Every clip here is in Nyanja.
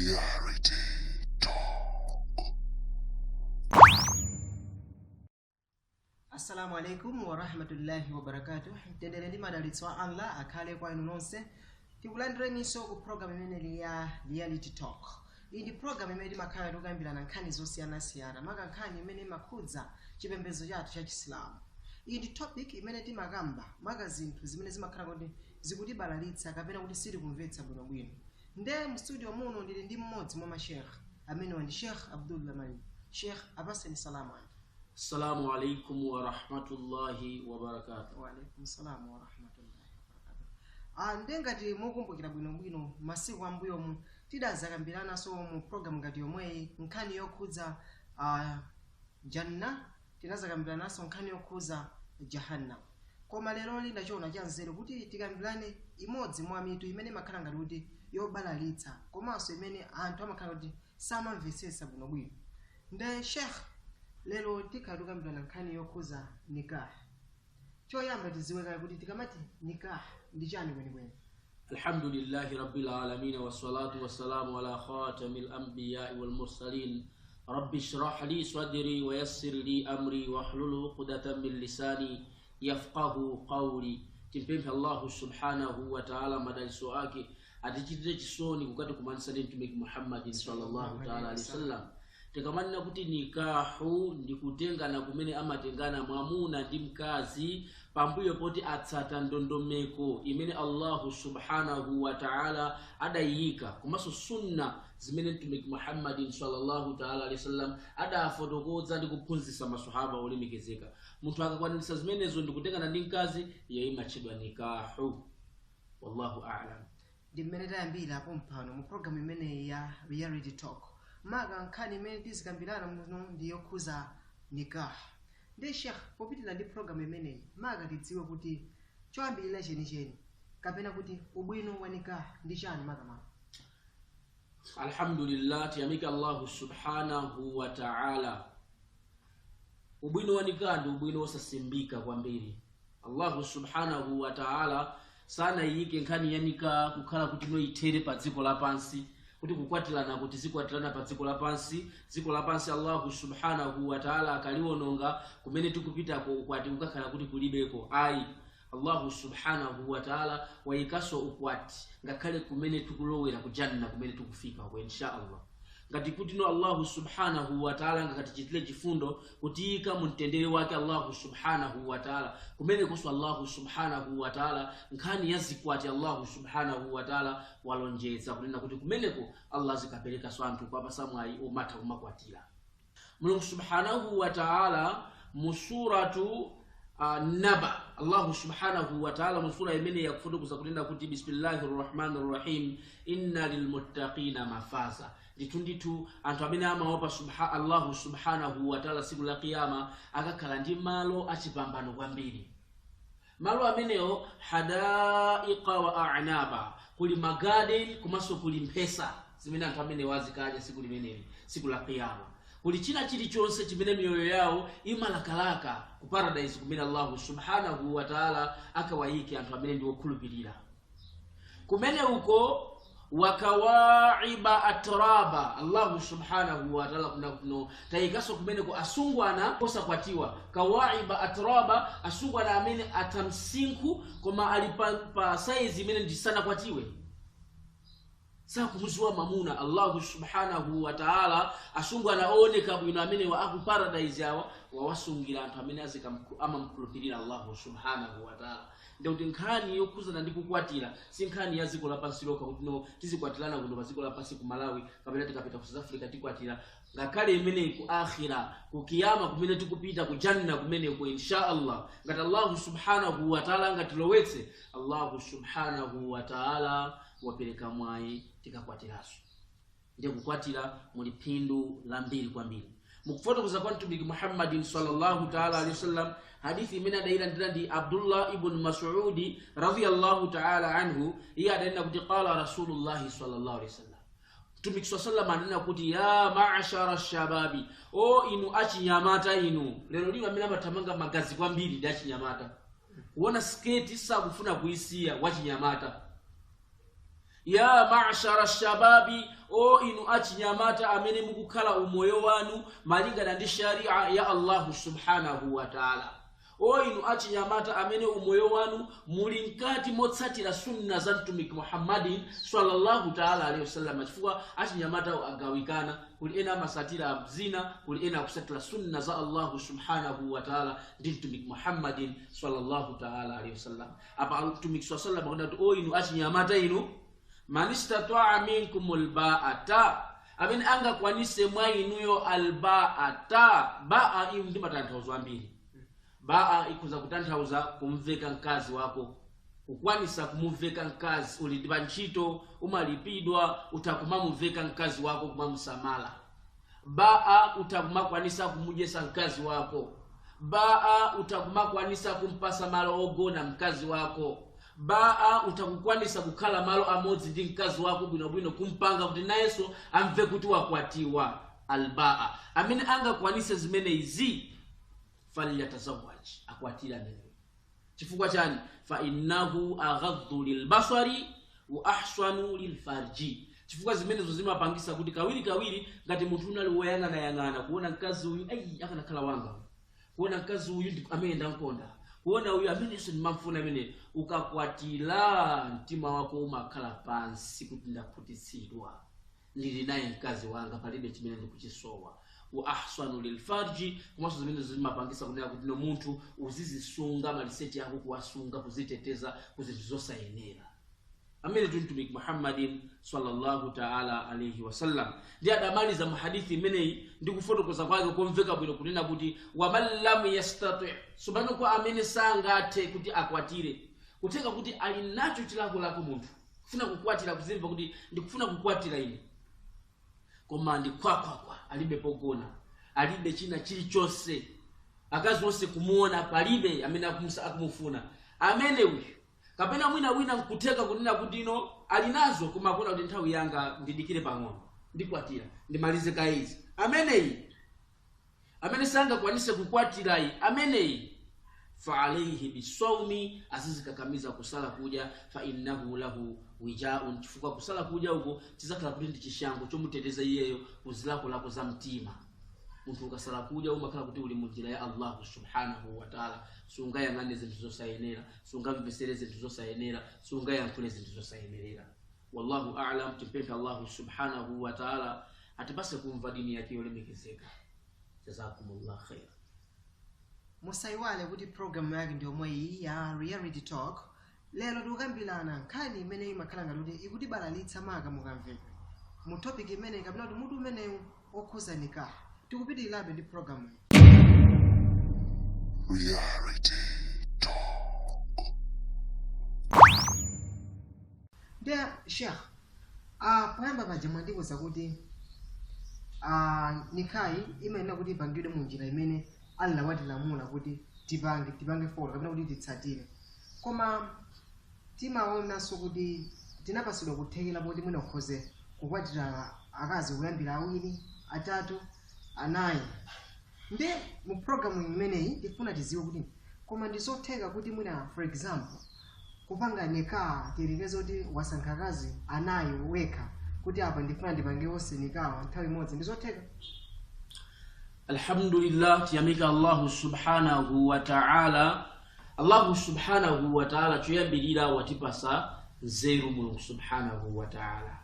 Reality Talk. Assalamu alaikum warahmatullahi wabarakatuh. Mtendere ndi madalitso a Allah akhale kwa inu nonse. Tikulandireninso ku program imeneyi ya Reality Talk. Iyi ndi program imene timakhala tikukambirana nkhani zosiyanasiyana, maka nkhani imene imakhudza chipembedzo chathu cha Chisilamu. Iyi ndi topic imene timakamba maka zinthu zimene zimakhala kuti zikutibalalitsa kapena kuti sitikumvetsa bwinobwino. Nde mu studio muno ndili ndi mmodzi mwa mashekh amenewa ndi Sheikh Abdullah Mali. Sheikh, apaseni salamu anthu. Assalamu alaikum warahmatullahi wabarakatuh. Waalaikum salamu warahmatullahi wabarakatuh. Nde ngati mukumbukira bwinobwino, masiku ambuyomu tidazakambiranaso mu program ngati yomweyi nkhani yokhudza janna, tinazakambiranaso nkhani yokhudza jahannam. Koma lero ndachiona cha nzeru kuti tikambirane imodzi mwa mitu imene imakhala ngati kuti yobalalitsa komanso imene anthu amakhala kuti samamvetsetsa bwinobwino. Nde Sheikh, lero tikhala tikambirana nkhani yokhudza nikah. Choyamba tidziwe kale kuti tikamati nikah ndi chani kwenikweni? Alhamdulillahi rabbil alamin, wassalatu wassalamu ala khatamil anbiya'i wal mursalin. Rabbi shrah li sadri wa yassir li amri wahlul uqdatan min lisani yafqahu qawli. Timpemphe Allahu subhanahu wa ta'ala madalitso ake atichitire chisoni kukati kumanisa ndi Mtumiki Muhammadin sallallahu ta'ala alaihi wasallam. Tikamanena kuti nikahu ndi kutengana kumene amatengana mwamuna ndi mkazi pambuyo poti atsata ndondomeko imene Allahu subhanahu wa ta'ala adayika komanso sunna zimene Mtumiki Muhammadin sallallahu ta'ala alaihi wasallam adafotokoza ndi kuphunzitsa maswahaba olemekezeka. Munthu akakwanitsa zimenezo ndi kutengana ndi mkazi, iyo imatchedwa nikahu. Wallahu a'lam. Ndi mmene tayambira pompano mu program imeneyi ya Reality Talk. Maka nkhani imene tizikambirana muno ndi yokhuza nikah. Ndi Sheikh, popitira ndi program imeneyi, maka tidziwe kuti choyambirira chenicheni kapena kuti ubwino wa nikah ndi chani makamaka? Alhamdulillah, tiyamike Allahu subhanahu wa ta'ala. Ubwino wa nikah ndi ubwino wosasimbika kwambiri. Allahu subhanahu wa ta'ala sanayike nkhani ya nikah kukhala kuti noithere pa dziko lapansi, kuti kukwatirana kuti zikwatirana pa dziko lapansi. Dziko lapansi Allahu subhanahu wa ta'ala akaliwononga, kumene tikupitako ukwati kukakhala kuti kulibeko. Ayi, Allahu subhanahu wa ta'ala wayikaso ukwati ngakhale kumene tikulowera ku janna, kumene tikufika ko insha Allah. Ngati kuti no Allahu subhanahu wa ta'ala ngakatichitire chifundo kutiyika mu mtendere wake Allahu subhanahu wa ta'ala, kumene koso Allahu subhanahu wa ta'ala nkhani ya zikwati Allahu subhanahu wa ta'ala walonjeza kunena kuti kumeneko Allah zikaperekaso anthu kuwapasa mwayi omatha kumakwatira. Mulungu subhanahu wa ta'ala mu suratu Naba, Allahu subhanahu wa ta'ala mu sura imene yakufotokoza kunena kuti bismillahir rahmanir rahim, inna lilmuttaqina mafaza. Ndithu ndithu anthu amene amaopa Allahu subhanahu wa ta'ala siku la kiyama akakhala ndi malo achipambano kwambiri. Malo amenewo hadaiqa wa a'naba, kuli magarden komanso kuli mphesa zimene anthu amenewo azikadya siku limeneli, siku la kiyama. Kuli china chilichonse chimene miyoyo yawo imalakalaka ku paradise kumene Allahu subhanahu wa ta'ala akawayike anthu amene ndi okhulupirira. Kumene uko wakawaiba atraba, Allahu subhanahu wa ta'ala kuna kuno tayikaso kumeneko asungwana kosakwatiwa. Kawaiba atraba, asungwana amene atamsinkhu koma ali pa saizi imene ndisanakwatiwe, sakumuziwa mamuna. Allahu subhanahu wa ta'ala asungwana ooneka bwino amene wa aku paradise awa wawasungira anthu amene amamkhulupirira Allahu subhanahu wa ta'ala. Ndikuti nkhani yokhuzana ndi kukwatira si nkhani ya dziko lapansi lokha, kuti no tizikwatirana kuno pa dziko lapansi ku Malawi kapena tikapita ku South Africa tikwatira. Ngakhale imeneyi ku akhira, ku kiyama kumene tikupita, ku janna kumeneko insha Allah, ngati Allahu subhanahu wa ta'ala ngatilowetse, Allahu subhanahu wa ta'ala wapereka mwayi tikakwatiranso. Ndiye kukwatira muli phindu lambiri kwambiri. Mukufotokoza kwa Mtumiki Muhammadin sallallahu ta'ala alaihi wasallam, hadithi imene adayilandira ndi Abdullah ibn Mas'udi radhiyallahu ta'ala anhu, iye adanena kuti qala Rasulullahi sallallahu alaihi wasallam, Mtumiki sallallahu alaihi wasallam anena kuti ya ma'ashara shababi, o inu achinyamata inu. Lero lino amene amathamanga magazi kwambiri ndi achinyamata, kuona sketi sakufuna kuisiya wachinyamata. Ya ma'ashara shababi, O inu achinyamata amene mukukhala umoyo wanu malingana ndi sharia ya Allahu subhanahu wa taala, o inu achinyamata amene umoyo wanu muli mkati motsatira sunna za Mtumiki Muhammadin sallallahu taala alaihi wasallam, chifukwa achinyamata agawikana, kuli ena amasatira zina, kuli ena akusatira sunna za Allahu subhanahu wa taala ndi Mtumiki Muhammadin sallallahu taala alaihi wasallam. Apa Mtumiki sallallahu alaihi wasallam akuti o inu achinyamata inu, man istataa minkumul baata, amene angakwanise mwa inuyo albaata. Baa iyi ndi matanthauzo ambiri. Baa ikhoza kutanthauza kumveka mkazi wako, kukwanisa kumuveka mkazi, uli pa ntchito umalipidwa, utakumamuveka mkazi wako, kumamusamala. Baa utakumakwanisa kumudyesa mkazi wako. Baa utakumakwanisa kumpasa malo ogona mkazi wako. Baa utakukwanisa kukhala malo amodzi ndi mkazi wako bwinobwino, kumpanga kuti nayenso amve kuti wakwatiwa. Albaa amene angakwanise zimene izi, falyatazawaj, akwatira ameneyo. Chifukwa chani? Fa innahu aghaddu lilbasari wa ahsanu lilfarji. Chifukwa zimenezo zimapangisa kuti kawiri kawiri ngati munthu unali woyang'anayang'ana kuona mkazi uyu, ayi akanakhala wanga, kuona mkazi uyu amene ndamkonda, kuona uyu amenenso ndimamfuna amene, ukakwatira mtima wako umakhala pansi kuti ndakhutitsidwa, ndili naye mkazi wanga, palibe chimene ndikuchisowa. Wa ahsanu lilfarji, komanso zimene zimapangisa kunena kuti no munthu uzizisunga maliseche ako, kuwasunga, kuziteteza kuzinthu zosayenera. Amene Mtumiki Muhammadin sallallahu taala alayhi wasallam ndi adamaliza mu hadithi imeneyi ndi kufotokoza kwake komveka bwino kunena kuti waman lam yastati, tsopano kwa amene sangathe kuti akwatire, kutenga kuti ali nacho chilakolako munthu kufuna kukwatira, kuzimva kuti ndikufuna kukwatira ine, koma ndi khwakhwakhwa, alibe pogona, alibe china chilichonse, akazi onse kumuona palibe amene akumufuna amene uyu, kapena mwina wina nkutheka kunena kuti ino ali nazo koma akuona kuti nthawi yanga ndidikire pang'ono, ndikwatira ndimalize kayizi. Ameneyi amene sangakwanise kukwatirayi, ameneyi fa alaihi bisawmi, azizikakamiza kusala kudya, fa innahu lahu wijaun, chifukwa kusala kudya uko chizakhala kuti ndi chishango chomuteteza iyeyo kuzilakolako za mtima. Munthu ukasala kudya umakhala kuti uli munjira ya Allahu subhanahu wa taala, sungayang'ane zinthu zosayenera, sungamvesere zinthu zosayenera, sungayankhule zinthu zosayenerera. Wallahu a'lam. Timpemphe Allahu subhanahu wa taala atipase kumva dini yake yolemekezeka. Jazakumullah khair. Musayiwale kuti programu yake ndi yomwe iyi ya Reality Talk. Lero tikukambirana nkhani imene imakhala ngati kuti ikutibalalitsa maka mukamveka mu topic imene kapena kuti mutu umenewu okhuza nikaha. Tikupitirirabe ndi programu iyi. Reality Talk. Ndiye Sheikh, poyamba paja mwandiwuza kuti nikahi imayenera kuti ipangidwe mu njira imene Allah watilamula kuti tipange follow kapena kuti titsatire, koma timaonanso kuti tinapasidwa kuthekera poti mwina ukhoze kukwatira akazi kuyambira awiri, atatu, anayi. Ndi mu programu imeneyi tifuna tiziwe kuti koma ndizotheka kuti mwina for example kupanga nikaha, tiyerekeze kuti wasankha akazi anayi wekha kuti apa ndifuna ndipange onse nikaha nthawi imodzi, ndizotheka? Alhamdulillah, tiyamika Allahu subhanahu wa ta'ala. Allahu subhanahu wa ta'ala choyambirira watipasa nzeru Mulungu subhanahu wa ta'ala.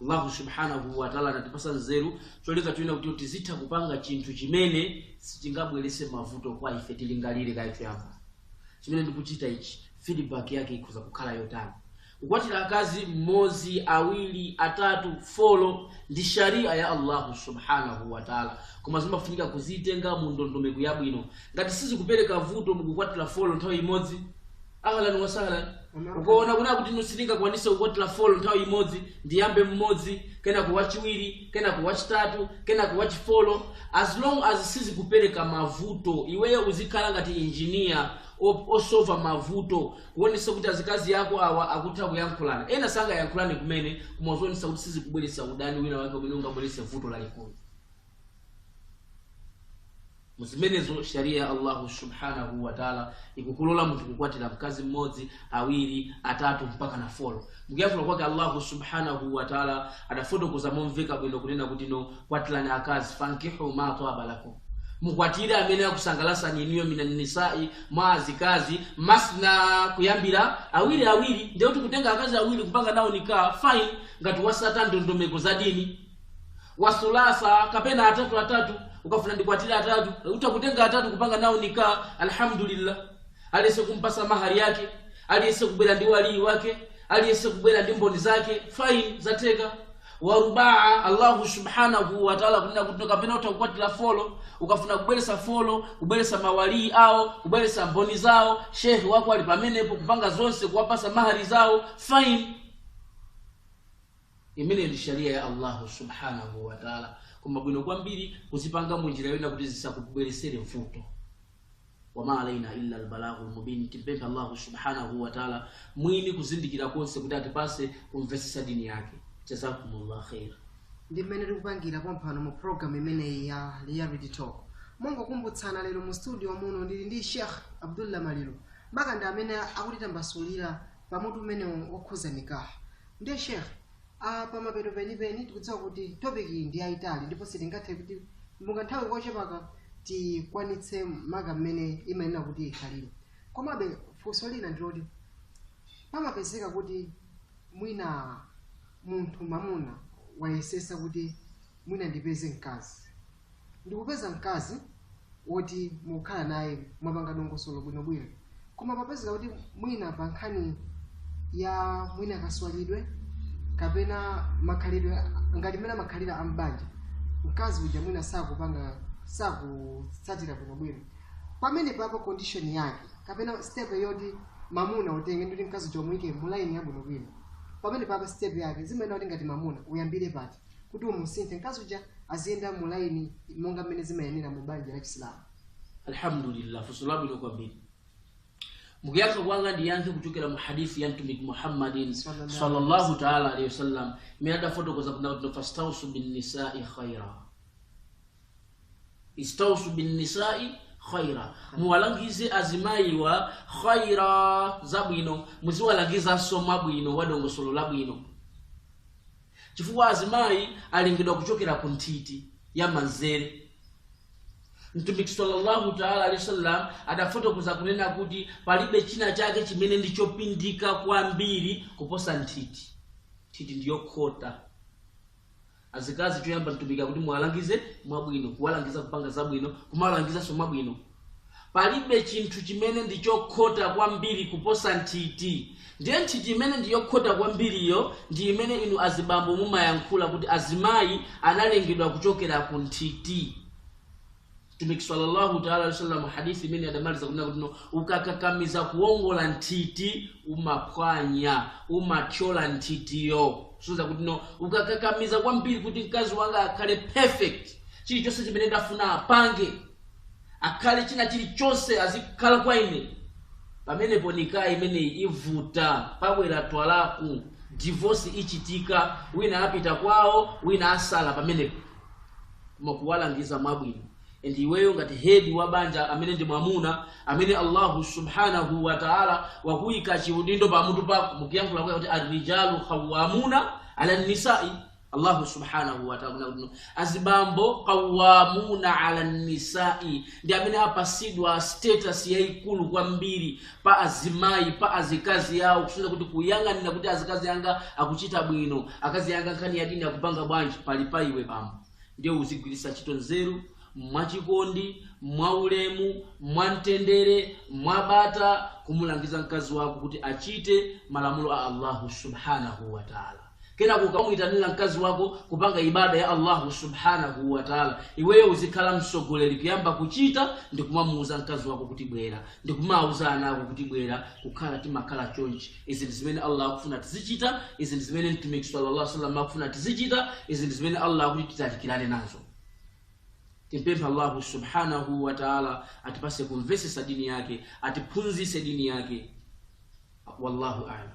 Allahu subhanahu wa ta'ala anatipasa nzeru choleka choyena kuti tizitha kupanga chinthu chimene sichingabwerese mavuto kwa ife. Tilingalire kaye choyamba chimene ndikuchita ichi, feedback yake ikhoza kukhala yotani. Kukwatira akazi mmodzi, awiri, atatu, folo ndi sharia ya Allahu subhanahu wa ta'ala, koma zimafunika kuzitenga mu ndondomeko yabwino. Ngati sizikupereka vuto mukukwatira folo nthawi imodzi, ahlan wa sahlan. Ukaona kuna kuti inu sindingakwanise kukwatira folo nthawi imodzi, ndiyambe mmodzi, kenako wachiwiri, kenako wachitatu, kenako wachifolo, as long as sizikupereka mavuto, iweyo uzikhala ngati engineer osova mavuto, kuonesa kuti azikazi ako awa akutha kuyankhulana, ena sangayankhulane kumene, koma uzionesa kuti sizikubweretsa udani wina wake umene ungabweretse vuto lalikulu. Muzimenezo sharia ya Allahu subhanahu wa taala ikukulola munthu kukwatira mkazi mmodzi, awiri, atatu mpaka na 4. Mukuyankhula kwake Allahu subhanahu wa taala adafotokoza momveka bwino kunena kuti no, kwatirani akazi, fankihu ma twaba lakum, mukwatire amene akusangalasani inuyo, mina nisai, mwa azikazi, masna, kuyambira awiri awiri. Ndiye kuti kutenga akazi awiri kupanga nawo nikaa, fine, ngati wasata ndondomeko za dini. Wasulasa, kapena atatu atatu, ukafuna ndikwatira atatu, utakutenga atatu kupanga nawo nikaa, alhamdulillah. Aliyese kumpasa mahari yake, aliyese kubwera ndi walii wake, aliyese kubwera ndi mboni zake, fine, zateka. Warubaa, Allahu subhanahu wa ta'ala kunena kuti kapena utakukwatira 4, ukafuna kubweresa 4, kubweresa mawalii awo, kubweresa mboni zawo, shehe wako ali pamenepo kupanga zonse, kuwapasa mahari zawo, fine. Imene ndi sharia ya Allahu subhanahu wa ta'ala. Koma bwino kwambiri kuzipanga munjira yona kuti zisakubweresere mvuto. Wama alaina illa albalaghu almubin. Timpempha Allahu subhanahu wa ta'ala mwini kuzindikira konse kuti atipase kumvesesa dini yake. Jazakumullah khair. Ndi mmene tikupangira pompano mu program imeneyi ya Reality Talk. Mongokumbutsana, lero mu studio muno ndili ndi Sheikh Abdullah Maliro makanda amene akutitambasulira pamutu umene wokhuza nikaha. Ndiye Sheikh, pamapeto penipeni tikudziwa kuti topic iyi ndi yayitali ndipo sitingathe kuti mukanthawi kochepaka tikwanitse maka mmene imayenera kuti ikhalire. Komabe funso lina ndiloti pamapezeka kuti mwina munthu mamuna wayesesa kuti mwina ndipeze mkazi, ndikupeza mkazi woti mukhala naye, mwapanga dongosolo bwinobwino, koma papezeka kuti mwina pa nkhani ya mwina kaswalidwe kapena makhalidwe ngati mmene amakhalira ambanja, mkazi uja mwina sakupanga, sakutsatira bwinobwino. Pamene papo condition yake kapena step yoti mamuna utenge ndikuti mkazi uja umuyike mu line yabwinobwino, pamene papo step yake zimayenera kuti ngati mamuna uyambire pati kuti umusinthe mkazi uja aziyenda mu line monga mmene zimayenera mu banja la Chisilamu? Alhamdulillah, funso labwino kwambiri. Mukuyankha kwanga ndiyankhe kuchokera mu hadithi ya Mtumiki Muhammadin sallallahu ta'ala alayhi wasallam imene adafotokoza kuti fastausu binnisai khaira, istausu binnisai khaira, muwalangize azimayiwa khaira, zabwino, muziwalangizanso mwabwino, wadongosolo labwino, chifukwa azimayi alengedwa kuchokera ku nthiti ya manzere. Mtumiki sallallahu ta'ala alayhi wasallam adafotokoza kunena kuti palibe china chake chimene ndichopindika kwambiri kuposa nthiti. Nthiti ndiyokhota. Azikazi, choyamba mtumiki akuti muwalangize mwabwino, kuwalangiza kupanga zabwino, kumawalangizanso mwabwino. Palibe chinthu chimene ndichokhota kwambiri kuposa nthiti. Ndiye nthiti imene ndiyokhota kwambiriyo ndi imene inu azibambo mumayankhula kuti azimayi analengedwa kuchokera ku nthiti. Mtumiki sallallahu ta'ala alaihi wasallam hadithi imene adamaliza kunena kuti no, ukakakamiza kuwongola nthiti umaphwanya, umathyola nthitiyo. Soza kuti no, ukakakamiza kwambiri kuti mkazi wanga akhale perfect, chilichonse chimene ndafuna apange, akhale china chilichonse azikhala kwa ine, pamenepo nikaa imeneyi ivuta, pabwera twalaku, divorce ichitika, wina apita kwawo, wina asala pamenepo. Koma kuwalangiza mwabwino, and iweyo ngati head wa banja amene ndi mwamuna amene Allahu subhanahu wa ta'ala wakuyika chiudindo pamutu pako, mukuyankhula kwake kuti arrijalu qawwamuna ala nisai, Allahu subhanahu wa ta'ala, azibambo qawwamuna ala nisai, ndi amene apasidwa status yayikulu kwambiri pa azimayi, pa azikazi yawo, kusonyeza kuti kuyang'anira kuti azikazi anga akuchita bwino, akazi anga nkhani ya dini akupanga bwanji, pali pa iwe bambo. Ndiye uzigwiritsa ntchito nzeru, mwachikondi, mwaulemu, mwamtendere, mwabata, kumulangiza mkazi wako kuti achite malamulo a Allahu subhanahu wa ta'ala. Kenako ukamuyitanira mkazi wako kupanga ibada ya Allahu subhanahu wa ta'ala, iweyo uzikhala mtsogoleri kuyamba kuchita ndi kumamuuza mkazi wako kuti bwera, ndi kumawuza ana ako kuti bwera, kukhala timakhala chonchi. Izi ndi zimene Allah akufuna tizichita, izi ndi zimene Mtumiki sallallahu alaihi wasallam akufuna tizichita, izi ndi zimene Allah akuti titalikirane nazo. Timpempha Allahu subhanahu wa ta'ala atipase kumvesesa dini yake, atiphunzitse dini yake. Wallahu a'lam.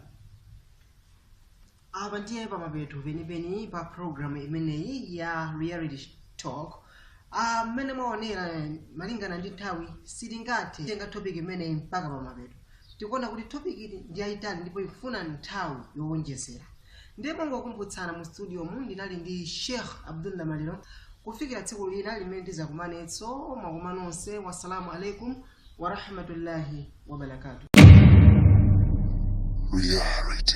Apa ndiye pamapeto penipeni pa program imeneyi ya Reality Talk. Mmene mwaonera, malingana ndi nthawi sitingathe tenga topic imeneyi mpaka pamapeto. Tikuona kuti topic ili ndi yayitali ndipo ikufuna nthawi yowonjezera. Ndiye mongokumbutsana, mu studio mu ndinali ndi Sheikh Abdullah Maliro. Kufikira tsiku lina limene tizakumanetso, mwakoma nonse. Wassalamu alaikum warahmatullahi wabarakatuh. Reality.